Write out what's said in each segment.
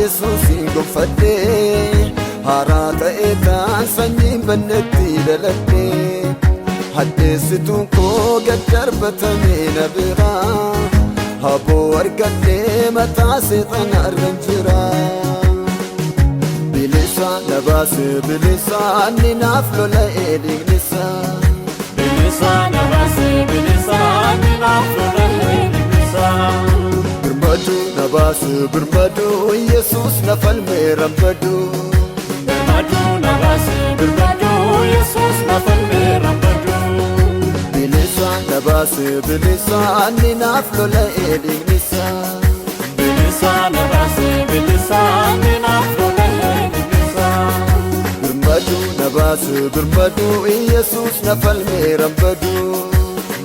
Yesuusiin gonfadhee, haaraa ta'ee taan sanyiin bannetti dhaladhee. Hadheessituun koo gad darbatamee na biraa, haboo argadhee mataa seexana irran jira. Bilisa na baase, bilisa, inni naaf lola'ee dhiigni isaa. Bilisa na baase, bilisa, inni naaf lola'ee dhiigni isaa. Birmaduu na baase, birmaduu, Yesuus na falmee rambaduu. Birmaduu na baase, birmaduu, Yesuus na falmee rambaduu. Bilisa na baase, bilisa, inni naaf lola'ee dhiigni isaa. Bilisa na baase, bilisa, inni naaf lola'ee dhiigni isaa. Birmaduu na baase, birmaduu, Yesuus na falmee rambaduu.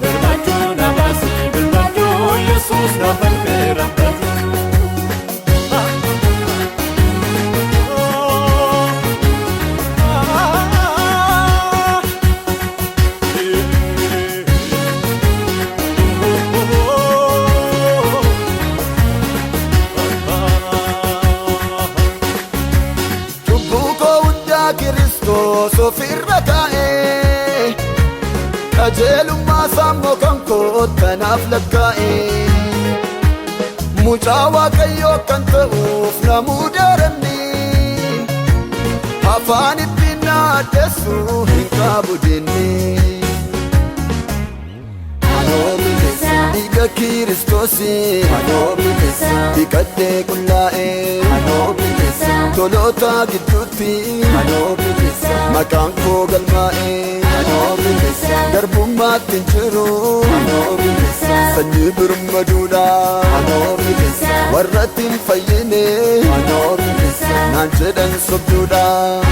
Birmaduu na baase, birmaduu, Yesuus na falmee rambaduu. Cubbuu koo hundaa Kiristoos ofirra kaa'ee, qajeelummaa saammoo kan koo tanaaf lakkaa'ee. Mucaa Waaqayyoo kan ta'uuf namuu daaranni, afaan ittiin na addeessu hin qabu dinni. Anoo bilisa dhiiga Kiristoosii, anoo bilisa dhiqadhee qullaa'ee, anoo bilisa toloota gidduutti, anoo bilisa maqaan koo galmaa'ee, anoo bilisa garbummaatti hin jiru, anoo bilisa sanyii birmaduudha, anoo bilisa warratti hin fayyine, anoo bilisa naan jedhan sobduudha,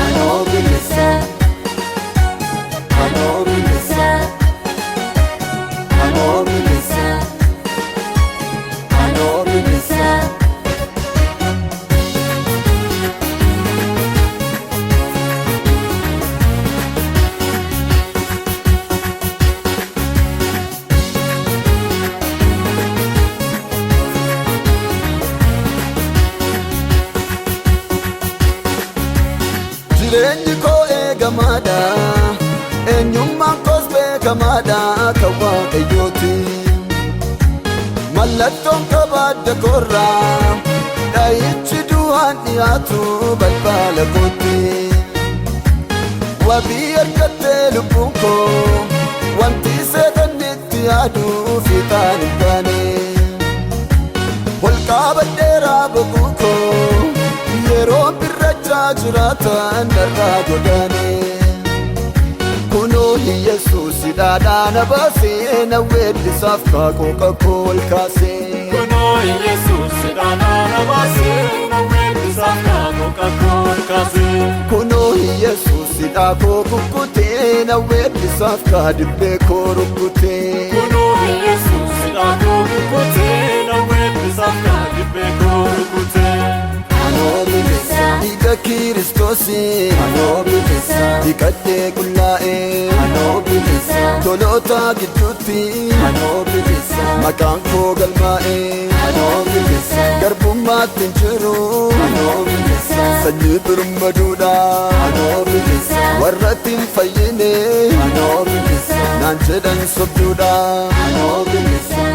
anoo bilisa, anoo bilisa, anoo bilisa, anoo bilisa. Jireenyi koo eegamaadha, eenyummaan koos beekamaadha, kan Waaqayyooti. Mallattoon qabaadda koorraa, dha'ichi du'aan dhiyaatu balbala kootti. Wabii argattee lubbuun koo, wanti seexanni itti yaadu fiixaan hin taane. Holqaa badheeraa boquu koo, yeroo birrachaa jiraatan narraa godaane. Kunoo Yesuus hidhaadhaa na baasee, na weeddisaaf kaaqoo kakoo ol kaasee. Kunoo Yesuus hidhaadhaa na baasee, na weeddisaaf kaaqoo kakoo ol kaasee. Kunoo Yesuus hidhaa koo kukkutee, na weeddisaaf kaadibbee koo rukkutee. Kunoo Yesuus hidhaa koo kukkutee, na weeddisaaf kaadibbee koo rukkutee. Anoo bilisa dhiiga Kiristoosii, anoo bilisa dhiqadhee qullaa'ee, anoo bilisa toloota gidduutti, anoo bilisa maqaan koo galmaa'ee, anoo bilisa garbummaatti hin jiru, anoo bilisa sanyii birmaduudha, anoo bilisa warratti hin fayyine, anoo bilisa naan jedhan sobduudha, anoo bilisa.